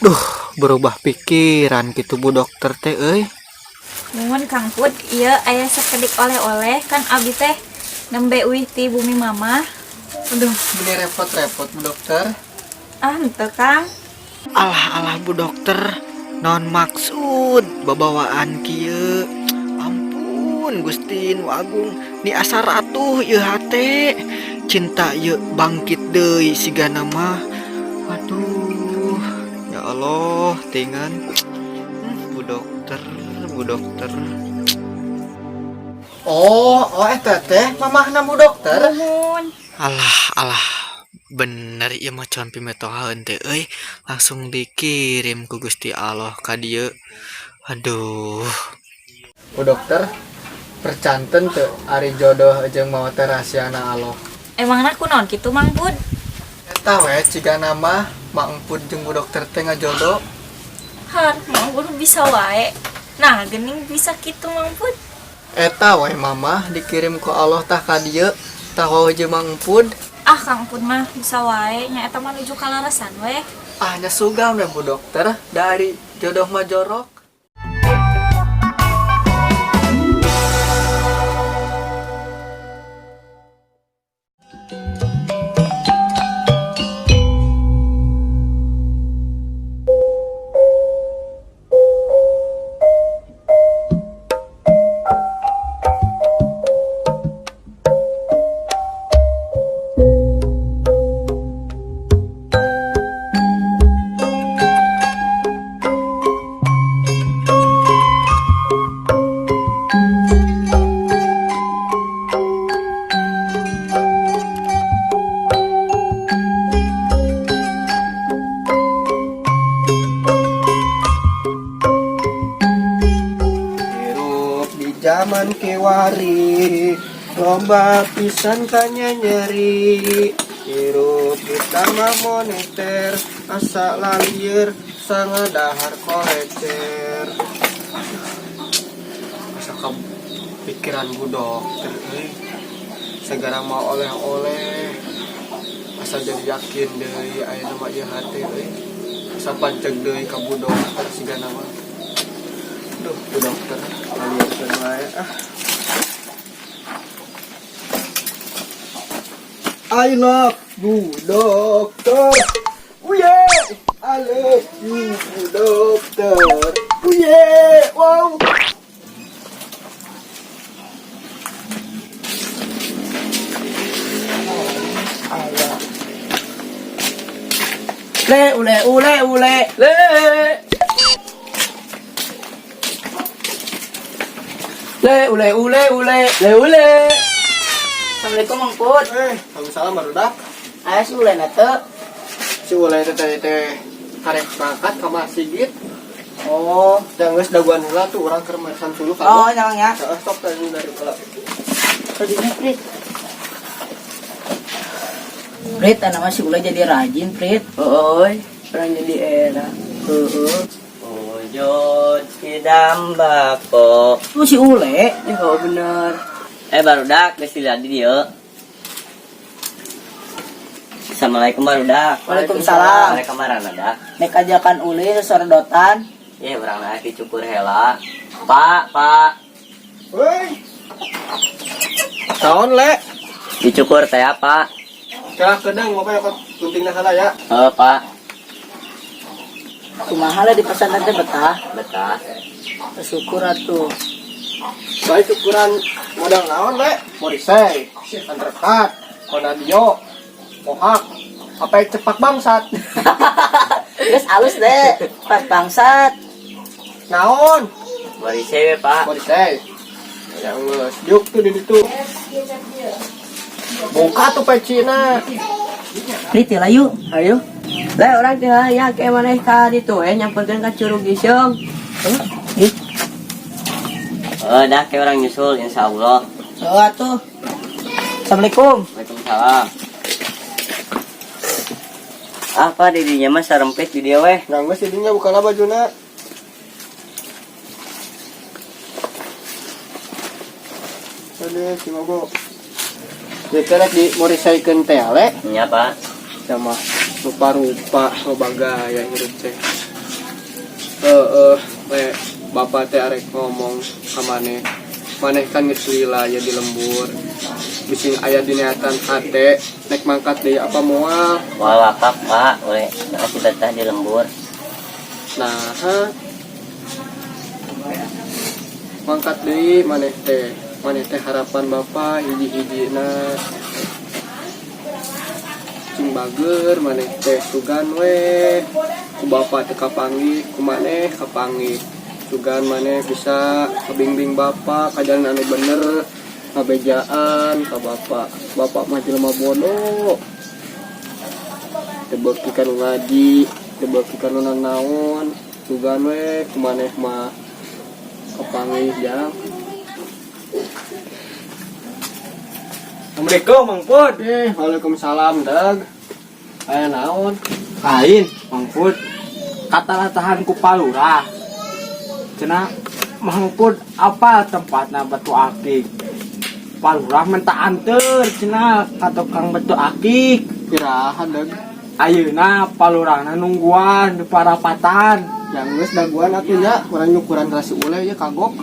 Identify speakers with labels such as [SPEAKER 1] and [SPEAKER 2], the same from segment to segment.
[SPEAKER 1] Duh, berubah pikiran gitu Bu Dokter teh euy.
[SPEAKER 2] Muhun Kang Pud, ieu aya sakedik oleh-oleh kan abdi teh nembe uih ti bumi mama.
[SPEAKER 1] Aduh, bener repot-repot Bu Dokter.
[SPEAKER 2] Ah, henteu Kang.
[SPEAKER 1] Alah alah Bu Dokter, non maksud babawaan kieu. Ampun Gusti nu Agung, ni asa ratuh ieu hate. Cinta ieu bangkit deui sigana mah. Aduh, ya Allah, tingan. Bu Dokter, Bu Dokter. Oh, oh eta teh mamahna Bu Dokter.
[SPEAKER 2] Muhun.
[SPEAKER 1] Alah, alah. Bener ieu mah cuan pimetohaeun teh euy. Langsung dikirim ku Gusti Allah ka dieu. Aduh. Bu Dokter, percanten teu ari jodoh jeung maot teh rahasiana Allah.
[SPEAKER 2] Emangna kunaon kitu Mang Pud?
[SPEAKER 1] Eta we cigana mah Mang Pud jeung Bu Dokter teh ngajodoh.
[SPEAKER 2] Har, Mang Pud bisa wae. Nah, geuning bisa kitu Mang Pud.
[SPEAKER 1] Eta we mamah dikirim ku Allah tah ka dieu tah wae jeung Mang Pud.
[SPEAKER 2] Ah, Kang Pud mah bisa wae nya eta mah nuju kalarasan we.
[SPEAKER 1] Ah, nya sugan we Bu Dokter dari jodoh mah jorok. Hirup di zaman kiwari, loba pisan kanya nyeri. Hirup di tambah moneter, asa lalieur sanga dahar kolecer. Asa kepikiran Bu Dokter euy. Segera mau oleh-oleh. Asa jadi yakin deui ayeuna mah ieu hate euy. Asa panceg deui ka Bu Dokter sigana mah. Duh, Bu Dokter, lalieurkeun wae ah. I love Bu Dokter. Oh yeah, I love you Bu Dokter. Oh yeah, wow.
[SPEAKER 3] Le ule ule ule le. Le ule ule ule le ule.
[SPEAKER 4] Assalamualaikum Mang Pud.
[SPEAKER 1] Waalaikumsalam barudak.
[SPEAKER 4] Aya si ule na teu.
[SPEAKER 1] Si ule teh tadi teh karek berangkat ka masjid.
[SPEAKER 4] Oh,
[SPEAKER 1] Da geus daguan heula tuh urang keur meresan suluh ka.
[SPEAKER 4] oh jangan ya.
[SPEAKER 1] Heeh, sok tadi dari heula.
[SPEAKER 4] Tadinya Prit. Prit, anak mah si ule jadi rajin, Prit.
[SPEAKER 3] Oi,
[SPEAKER 4] Orang jadi era.
[SPEAKER 3] heeh. Wujud sidambako.
[SPEAKER 4] Tuh si ule.
[SPEAKER 3] Ya oh, bener. Barudak geus di dieu. Assalamualaikum barudak.
[SPEAKER 4] Waalaikumsalam.
[SPEAKER 3] Mereka marana dak.
[SPEAKER 4] Nek ajakan ule sesorodotan.
[SPEAKER 3] Ya urang naik dicukur heula. Pak, Pak,
[SPEAKER 1] Woi. Tahun le.
[SPEAKER 3] dicukur teh apa?
[SPEAKER 1] Celah kedeng ngopi kok guntingna heula ya.
[SPEAKER 3] Heuh, Pak.
[SPEAKER 4] Kumaha lah di pesantren teh betah.
[SPEAKER 3] Betah.
[SPEAKER 4] Bersyukur atuh.
[SPEAKER 1] Baik ukuran modal naon le? Morisei, undercut, Konadio, Mohak, apa yang cepak bangsat?
[SPEAKER 4] Geus alus deh, pas bangsat.
[SPEAKER 1] Naon?
[SPEAKER 3] Morisei we, Pak.
[SPEAKER 1] Morisei. Ya geus, diuk tuh di ditu. Buka tuh pecina.
[SPEAKER 4] Prit ya layu.
[SPEAKER 3] Ayo. Lah urang teh ya ke maneh ka ditu eh nyamperkeun ka Curug Giseung.
[SPEAKER 4] Ih,
[SPEAKER 3] Oh, dah ke urang nyusul insyaallah.
[SPEAKER 4] oh atuh. Assalamualaikum.
[SPEAKER 3] Waalaikumsalam. Apa didinya mah sarempit di dieu weh.
[SPEAKER 1] Nah, geus didinya buka lah bajuna. Aduh, si Bobo. Jadi rek di morisaikeun teh le.
[SPEAKER 3] Nya, Pak.
[SPEAKER 1] Sama rupa-rupa loba gaya hirup teh.
[SPEAKER 5] Heeh, le bapak teh arek ngomong ka maneh. Maneh kan geus lila ya di lembur. Bising aya dineatan hate nek mangkat deui apa moal.
[SPEAKER 3] Moal wakaf, Pak, we masih betah di lembur.
[SPEAKER 5] Nah, ha. Mangkat deui maneh teh. Maneh teh harapan bapak hiji-hijina. Cing bager maneh teh sugan we. Ku bapak teh kapanggih, ku maneh kapanggih. Sugan maneh bisa kabimbing bapak ka jalan anu bener, ngabejaan ka bapak. Bapak mah jelema bodoh. Teu beuki ka nu ngaji, teu beuki ka nu nanaon. Sugan we ku maneh mah kapanggih jang.
[SPEAKER 6] Assalamualaikum Mang Pud.
[SPEAKER 5] Waalaikumsalam, Dag. Aya naon?
[SPEAKER 6] Lain, Mang Pud. Kata latahan ku Palurah. Cenah Mang Pud apa tempatna batu akik? Palurah minta anter cenah ka tukang batu akik.
[SPEAKER 5] Iraha, Dag.
[SPEAKER 6] Ayeuna palurahna nungguan di parapatan.
[SPEAKER 5] Yang geus daguan atuh nya, urang nyukuran rasi ule ya kagok.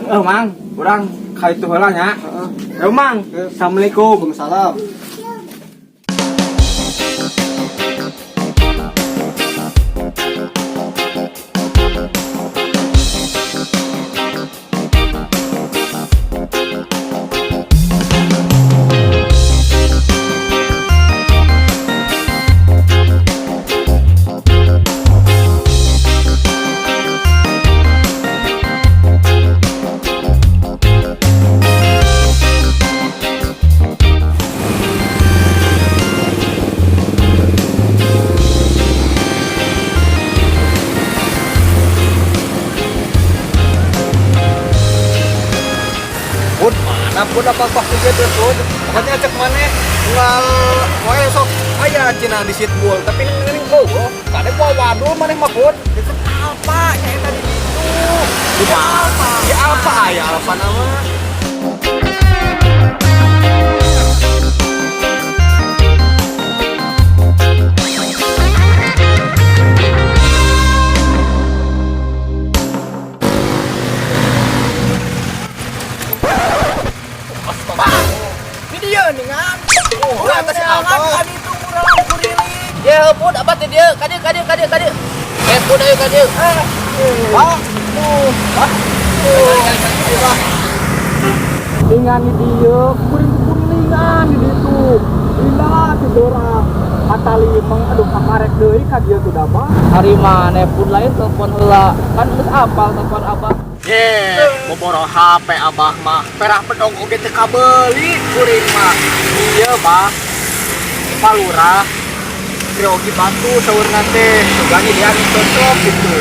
[SPEAKER 6] Mang, urang ka itu heula nya.
[SPEAKER 5] Heeh.
[SPEAKER 6] Eh, Mang, Assalamualaikum.
[SPEAKER 5] Waalaikumsalam.
[SPEAKER 1] Pun mana pun apa kok gitu pun. Pokoknya cek maneh unggal wae sok aya cenah di sitbul tapi ning eueuh. Kade poa wadul maneh mah pun. Itu Alfa nya eta di ditu. Di Alfa. Di Alfa aya Alfa nama.
[SPEAKER 4] Ya, Pud, abah teh dieu. Ka dieu, ka dieu, ka dieu, ka dieu. Eh, Pud, ayo ka dieu.
[SPEAKER 6] Lingan di dieu, kuring-kuringan di ditu. Lila ti dorang. Kata limeng aduh kakarek deui ka dieu tuh da mah.
[SPEAKER 4] Hari maneh Pud lain telepon heula. Kan geus apal telepon abah.
[SPEAKER 1] Ye, boboro HP abah mah. Perah pedong oge teu kabeuli kuring mah. Ieu mah Palurah Riogi batu saurna teh. Sugani dia anu cocok gitu.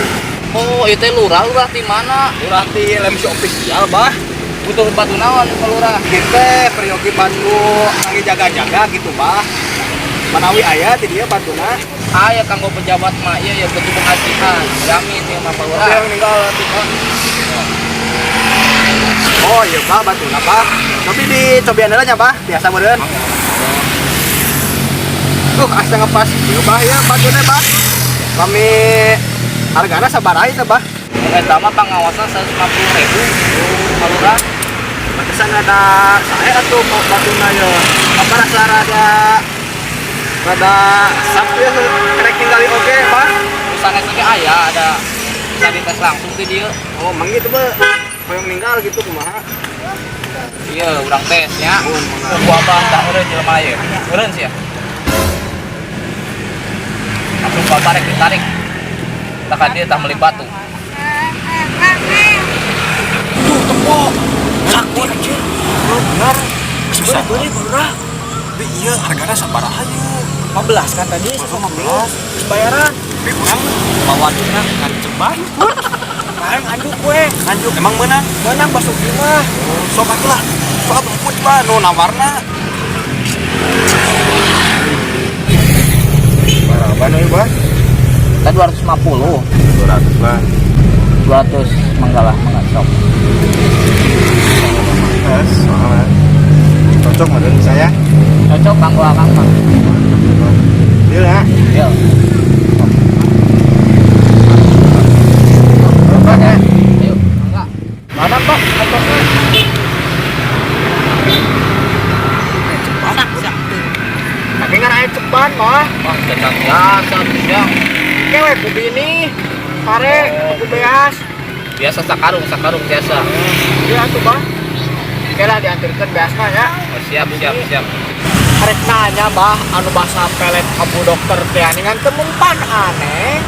[SPEAKER 4] Oh, ieu teh lurah, lurah ti mana?
[SPEAKER 1] Lurah ti MC official bah.
[SPEAKER 4] Butuh batu naon ka lurah?
[SPEAKER 1] Kita peryogi batu lagi jaga-jaga gitu bah. Manawi aya ti dieu batuna.
[SPEAKER 4] Aya kanggo pejabat mah ieu ya butuh pengajian. Jamin ieu mah Pak Lurah.
[SPEAKER 1] Yang ninggal tuh, Pak. Oh iya Pak, batuna Pak. Tapi dicobian heula nya Pak, biasa meureun. Tuh asa ngepas ieu Bah ya batuna Bah. Kami hargana sabaraha ieu Bah?
[SPEAKER 4] Eta mah pangawasan 150.000 Pak Lurah.
[SPEAKER 1] Pantesan ada saya atuh Pak batuna ya. Apa rasa rada rada sak ya kerek ningali oge Pak.
[SPEAKER 4] Usaha oge aya ada bisa dites langsung di dieu.
[SPEAKER 1] Oh, mang gitu Bah. Hoyong ninggal gitu kumaha?
[SPEAKER 4] Iya, urang tes nya. Ku abah tah eureun jelema ieu. Eureun sia. Langsung bapak rek ditarik. Tah ka dieu tah meuli batu.
[SPEAKER 1] Tuh tepo. Sakti anjir. Bener. Geus bisa beli murah. Tapi iya hargana sabaraha ieu? 15 kan tadi, 15. Terus bayaran. Tapi urang bawa dina ngancem bae. Barang anjuk we. Anjuk emang meunang? Meunang basuki mah. Oh, sok atuh lah. Sok atuh put mah nu nawarna.
[SPEAKER 7] Berapa nih, Bah?
[SPEAKER 4] Kita 250.
[SPEAKER 7] 200 lah.
[SPEAKER 4] 200 manggalah mangga sok.
[SPEAKER 7] Yes, soalnya cocok meureun saya.
[SPEAKER 4] Cocok kanggo akang mah.
[SPEAKER 7] Deal ya.
[SPEAKER 4] Deal. Can biasa tuh siang.
[SPEAKER 1] Kewe ku bini. Pare ku beas.
[SPEAKER 4] Biasa sakarung sakarung biasa.
[SPEAKER 1] Iya atuh bah. Oke lah diantarkan beasna ya.
[SPEAKER 4] Oh, siap siap siap.
[SPEAKER 1] Arek nanya bah anu bahasa pelet ka bu dokter teh ngan teu mempan aneh.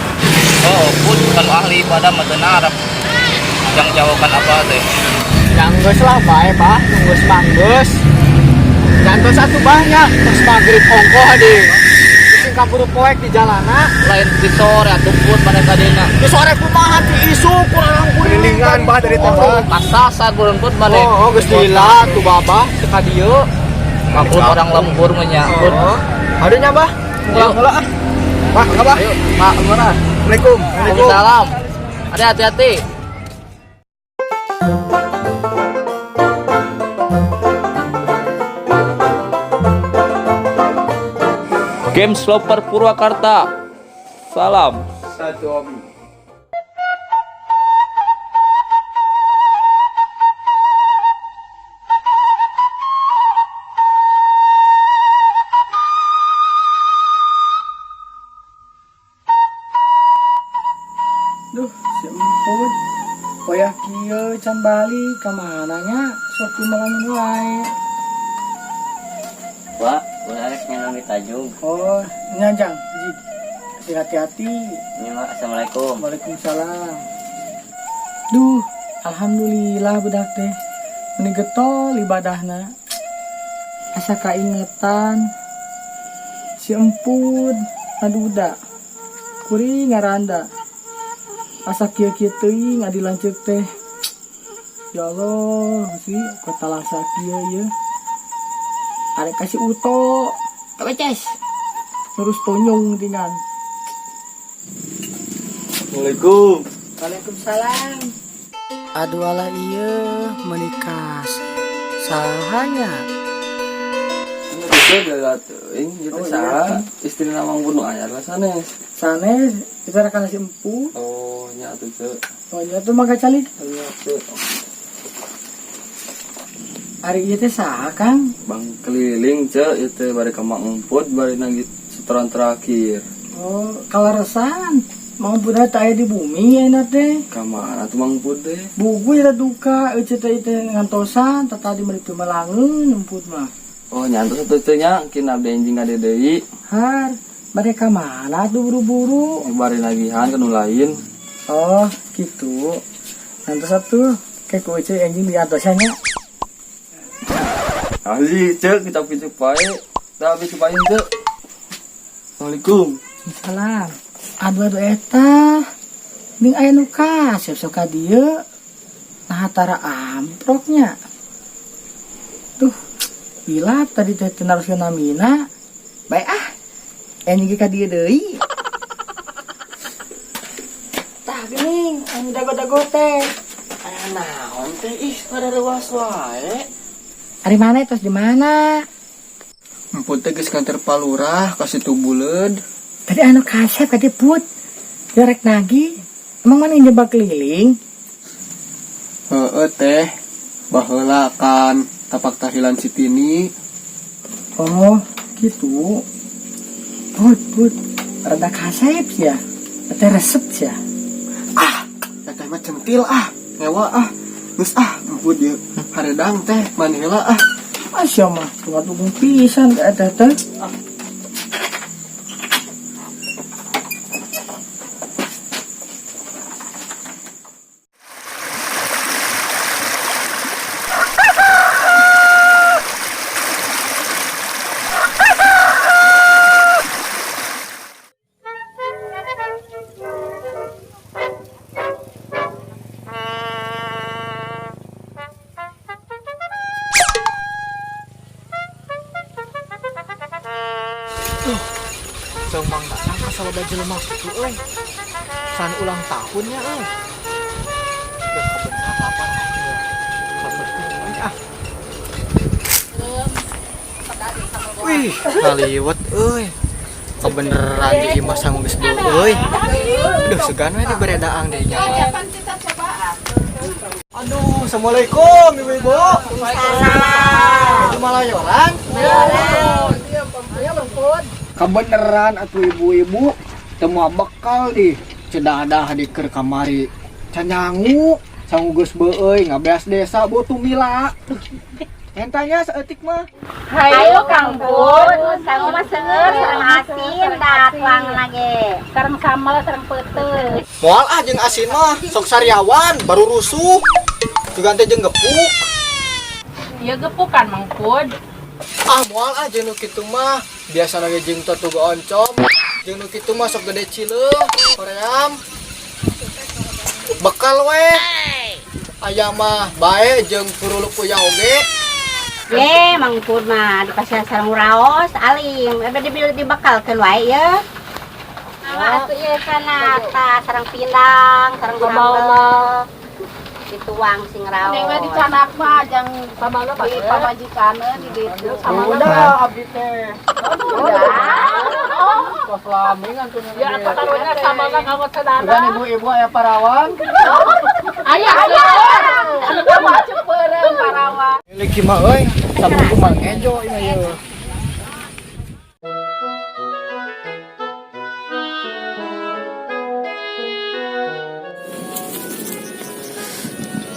[SPEAKER 4] Oh, pun kalau ahli ibadah mah teu narap. Yang jawaban apa teh?
[SPEAKER 1] Yang geus lah bae bah, geus mah geus. Jantos atuh bah nya, terus maghrib ongkoh di. Sing kaburu poek di jalana.
[SPEAKER 4] Lain di sore atuh pun pada kadina.
[SPEAKER 1] Di sore kumaha ti isu kurang
[SPEAKER 7] Kelilingan bah dari teh bah.
[SPEAKER 4] Kasasar gurun pun mana?
[SPEAKER 1] Oh, oh geus lila tuh babah teu ka dieu.
[SPEAKER 4] Maklum orang lembur mah nya. Pun.
[SPEAKER 1] Oh, aduh nya bah. Pulang heula ah.
[SPEAKER 7] Bah, abah.
[SPEAKER 4] Ayo, Pak, mana?
[SPEAKER 7] Assalamualaikum.
[SPEAKER 4] Waalaikumsalam. Ada hati-hati. Game Sloper Purwakarta. Salam.
[SPEAKER 5] Satu hobi.
[SPEAKER 6] Duh, si emput. Wayah kieu can balik ka mana nya? Sok kumaha wae.
[SPEAKER 3] Wah, ulah rek ngenong di Tanjung.
[SPEAKER 6] Oh, nya Jang, Ji. Hati-hati.
[SPEAKER 3] Ini mah assalamualaikum.
[SPEAKER 6] Waalaikumsalam. Duh, alhamdulillah budak teh. Meni getol ibadahna. Asa kaingetan si emput aduda. Kuring ngaranda. Asa kieu-kieu teuing adi lanceuk teh. Ya Allah, si kota lasa kieu ieu. Arek kasih uto, kebeces. Terus tonyong tinggal.
[SPEAKER 5] Assalamualaikum.
[SPEAKER 6] Waalaikumsalam. Aduh alah iya menikas. Sahanya.
[SPEAKER 5] Itu jaga teuing ieu teh saha? Istrina Mang Pun nu aya lah sanes.
[SPEAKER 6] Sanes kita rekan si empu.
[SPEAKER 5] Oh, nya atuh teu.
[SPEAKER 6] Oh iya tuh mangga calik.
[SPEAKER 5] Nya teu.
[SPEAKER 6] Ari ieu teh saha Kang?
[SPEAKER 5] Bang keliling ceu ieu teh bari ka Mang Emput bari nagih setoran terakhir.
[SPEAKER 6] Oh, kaleresan. Mang Pun teh aya di bumi ayeuna teh.
[SPEAKER 5] Ka mana tuh Mang Pun teh?
[SPEAKER 6] Buku eta duka eueuh teh teh ngantosan tah tadi meuli teu melangeun emput mah.
[SPEAKER 5] Oh, nyantos atuh teu nya kin abdi enjing ka deui.
[SPEAKER 6] Har, bade ka mana tuh buru-buru?
[SPEAKER 5] Bari nagihan ka nu lain.
[SPEAKER 6] Oh, gitu. Ngantos atuh kayak ku eueuh enjing diantosan nya.
[SPEAKER 5] Ahli ceu kita picu pae. Tah picu pae ceu. Assalamualaikum.
[SPEAKER 6] Salam. Aduh aduh eta. Ning aya nu kasep sok ka dieu. Nah tara amproknya. Duh, bila tadi teh teu naroskeun namina. Bae ah. Enjing ge ka dieu deui. Tah geuning anu dago-dago teh.
[SPEAKER 1] Aya naon teh ih pada reuas wae.
[SPEAKER 6] Ari mana tos di mana?
[SPEAKER 5] Emput teh geus kantor palurah ka situ buleud.
[SPEAKER 6] Tadi anu kasep ka put. Dia rek nagih. Emang mana nyoba keliling?
[SPEAKER 5] Heeh teh. Baheula kan tapak tahilan si Tini.
[SPEAKER 6] Oh, gitu. Put, put. Rada kasep ya. Teh resep ya.
[SPEAKER 5] Ah, teteh mah centil ah. Ngewa ah. Geus ah, emput ieu. Haredang teh mani heula ah.
[SPEAKER 6] Asya mah, tunggu pisan ka eta teh.
[SPEAKER 1] Tuh, Mang datang ka saloba jelema kitu euy. San ulang tahunnya euy. Duh, kabener lapar aing euy. Kabener ah. Wih, ngaliwet euy. Kebeneran di imah sangu geus beuh euy. Aduh, segan we dibere daang deui nya. Aduh, assalamualaikum ibu-ibu. Waalaikumsalam. Itu malayoran? Malayoran.
[SPEAKER 5] Kebeneran atuh ibu-ibu teu moal bekal di cedadah di keur kamari. Can nyangu, sangu geus beueuy ngabeas desa botumila. Entanya saeutik mah.
[SPEAKER 8] Hayu Kang Pud, sangu mah seueur sareng asin da tuang lagi. Sareng sambal sareng peuteuy.
[SPEAKER 1] Moal ah jeung asin mah sok sariawan baru rusuh. Juga teh jeung gepuk.
[SPEAKER 9] Ieu gepukan Mang Pud.
[SPEAKER 5] Ah moal ah jeung nu kitu mah. Biasa lagi jeung tatuga oncom. Jeung nu kitu mah sok gede cileuh, hoream. Bekal we. Aya mah bae jeung puruluk kuya oge.
[SPEAKER 8] Ye, Mang Pud mah di pasar sareng raos alim, ebe dibekalkeun wae ye. Mama atuh ieu kana tah sareng pindang, sareng sambal. Dituang sing raos.
[SPEAKER 9] Neng mah dicanak mah jang di pamajikaneun di ditu sama
[SPEAKER 5] Udah abdi teh.
[SPEAKER 9] Udah.
[SPEAKER 5] Tos lami ngantunna.
[SPEAKER 9] Ya apa taruhnya sambalna kamu sedana.
[SPEAKER 5] Bukan ibu-ibu aya parawan.
[SPEAKER 9] Aya aya. Anu mah ceupeureuh parawan.
[SPEAKER 5] Miliki mah euy, sabung Mang Ejo ini ieu.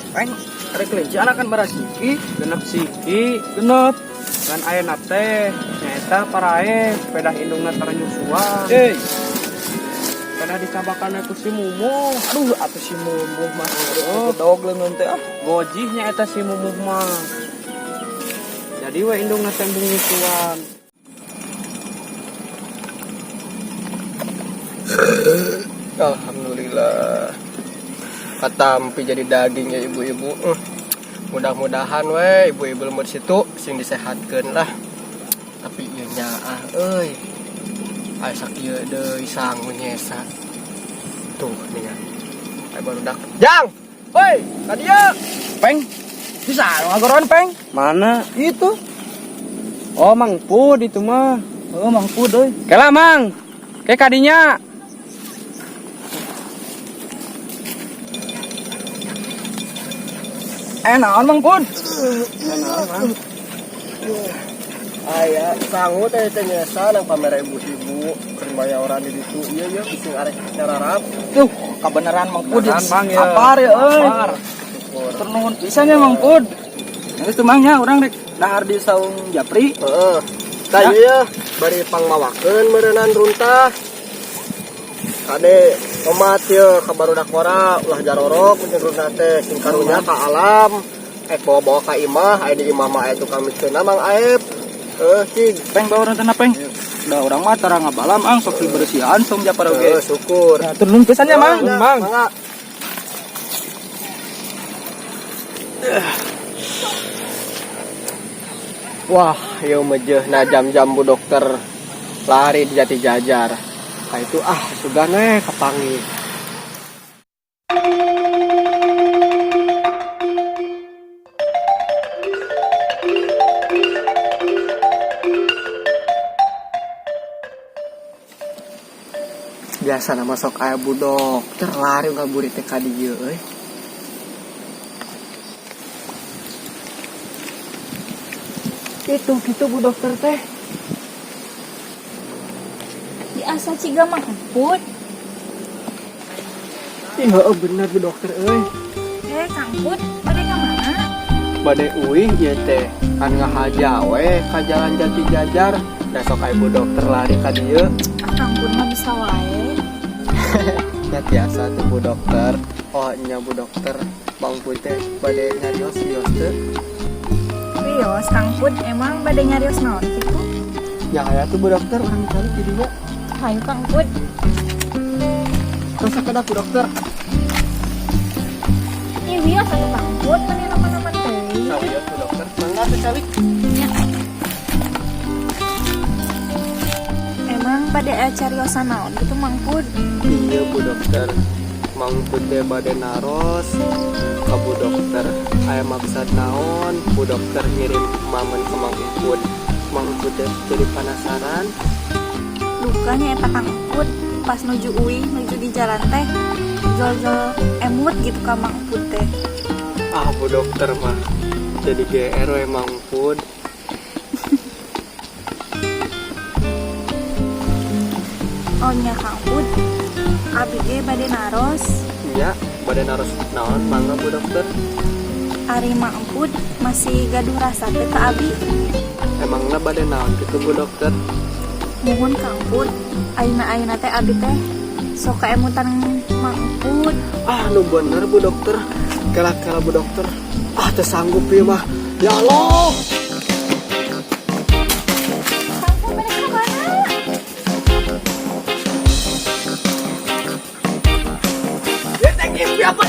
[SPEAKER 6] Peng, ada kelinci anak kan barasiki, genep siki, genep. Dan ayeuna teh nyaeta parae pedah indungna tara nyusuan. Hei. Pedah dicabakan ku si Mumuh. Aduh, atuh si Mumuh mah. Oh, dog leungeun teh ah. Gojih nyaeta si Mumuh mah. Jadi we indungna teh embung nyusuan.
[SPEAKER 5] Alhamdulillah. Katampi jadi daging ya ibu-ibu. Mudah-mudahan we ibu-ibu lembut situ sing disehatkeun lah. Tapi ieu nyaah euy. Aya sakieu deui sangu nyesa. Tuh nih. Aya barudak. Jang. Hoi, ka dieu.
[SPEAKER 6] Peng. Bisa ngagoron, Peng. Mana? Itu. Oh, Mang Pud itu mah. Oh, Mang Pud euy. Kela, Mang. Ke kadinya. Naon Mang Pud? Naon, Mang?
[SPEAKER 5] Aya sangu teh teh nyesa nang pamere ibu-ibu keur bayaran di ditu ieu ieu bising arek nyararap.
[SPEAKER 6] Tuh, kabeneran Mang Pud.
[SPEAKER 5] Beneran, Mang, ya.
[SPEAKER 6] Apar ya euy.
[SPEAKER 5] Apar.
[SPEAKER 6] Ternuhun pisan ya Mang Pud. Geus teu Mang nya urang rek dahar di saung Japri.
[SPEAKER 5] Heeh. Tah ieu bari pangmawakeun meureunnan runtah. Kade omat ye ka barudak ora ulah jarorok mun runtah teh sing karunya ka alam. Ek bawa-bawa ka imah, aya di imah mah aya tukang miceuna Mang Aep. Cing.
[SPEAKER 6] Peng bawa runtahna Peng. Da urang mah tara ngabalam ang sok dibersihan saung Japar oge.
[SPEAKER 5] Syukur.
[SPEAKER 6] Nah, turun pisan ya Mang.
[SPEAKER 5] Mang. Mangga. Wah, ieu mejeuhna jam-jam bu dokter lari di Jati Jajar. Ka itu ah sugan we kapanggih. Biasa nama sok aya bu dokter lari ngaburit teh ka dieu euy. Itu gitu bu dokter teh.
[SPEAKER 2] Di asa ciga Mang Pud.
[SPEAKER 5] Ih, heueuh bener bu dokter euy.
[SPEAKER 2] Kang Pud, bade ka mana?
[SPEAKER 5] Bade uih ieu teh kan ngahaja we ka jalan Jati Jajar. Da sok aya bu dokter lari ka dieu.
[SPEAKER 2] Ah, Kang Pud mah bisa wae.
[SPEAKER 5] Ya biasa tuh bu dokter. Oh nya bu dokter, Bang Pud teh bade nyarios wios teh.
[SPEAKER 2] Wios Kang Pud emang bade nyarios naon kitu?
[SPEAKER 5] Ya aya tuh bu dokter urang cari di dieu.
[SPEAKER 2] Hayu Kang Pud.
[SPEAKER 5] Terus sakedak bu dokter.
[SPEAKER 2] Ih wios atuh Kang Pud meni lama-lama teh.
[SPEAKER 5] Sawios bu dokter, mangga teh calik.
[SPEAKER 2] Ya. Emang bade aya cariosan naon kitu Mang Pud?
[SPEAKER 5] Iya bu dokter, Mang Pud teh bade naros ka bu dokter. Aya maksad naon bu dokter ngirim mamen ke Mang Pud. Mang Pud teh jadi penasaran.
[SPEAKER 2] Dukanya eta Kang Pud pas nuju uih nuju di jalan teh jol-jol emut gitu ka Mang Pud teh.
[SPEAKER 5] Ah bu dokter mah jadi GR we Mang Pud.
[SPEAKER 2] Oh nya, Kang Pud. Abi ge bade naros.
[SPEAKER 5] Nya, bade naros naon, mangga, Bu Dokter.
[SPEAKER 2] Ari Mang Pud masih gaduh rasa teh ka abi?
[SPEAKER 5] Emangna bade naon gitu, Bu Dokter?
[SPEAKER 2] Muhun, Kang Pud. Ayeuna-ayeuna teh abi teh sok kaemutan Mang Pud.
[SPEAKER 5] Ah, nu bener, Bu Dokter. Kela-kela, Bu Dokter. Ah, teu sanggup ieu mah. Ya Allah.
[SPEAKER 2] Kang Pud, bade ka mana?
[SPEAKER 6] Ya teh ngimpi apa?